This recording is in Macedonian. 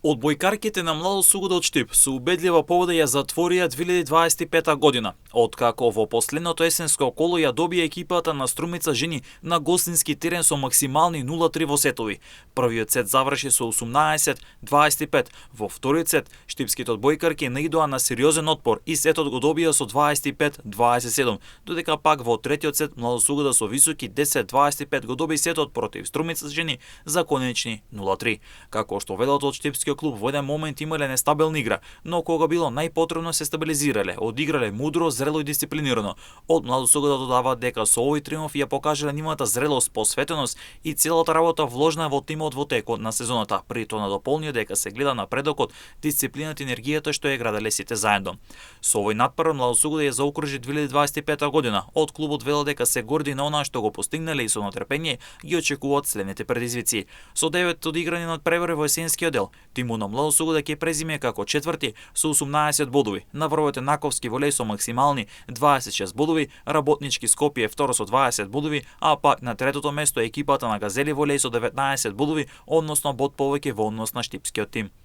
Одбојкарките на Младо Сугода од Штип со убедлива победа ја затворија 2025 година, откако во последното есенско коло ја добија екипата на Струмица жени на гостински терен со максимални 0-3 во сетови. Првиот сет заврши со 18-25. Во вториот сет штипските одбојкарки наидоа на сериозен отпор и сетот го добија со 25-27, додека пак во третиот сет Младо Сугода со високи 10-25 го доби сетот против Струмица жени за конечни 0-3. Како што велат од штипски клуб во еден момент имале нестабилна игра, но кога било најпотребно се стабилизирале, одиграле мудро, зрело и дисциплинирано. Од Младо Сугода додаваат дека со овој триумф ја покажале нивната зрелост, посветеност и целата работа вложена во тимот во текот на сезоната. При тоа надополнија дека се гледа напредокот, дисциплината и енергијата што ја граделе сите заедно. Со овој надпрев Младо Сугода ја заокружи 2025 година. Од клубот велат дека се горди на она што го постигнале и со нетрпение ги очекуваат следните предизвици. Со 9 одиграни надпревари во есенскиот дел, тимот на Младо Сугода ќе презиме како четврти со 18 бодови. Наврвот е Наковски волеј со максимални 26 бодови, Работнички Скопје второ со 20 бодови, а пак на третото место е екипата на Газели волеј со 19 бодови, односно бод повеќе во однос на штипскиот тим.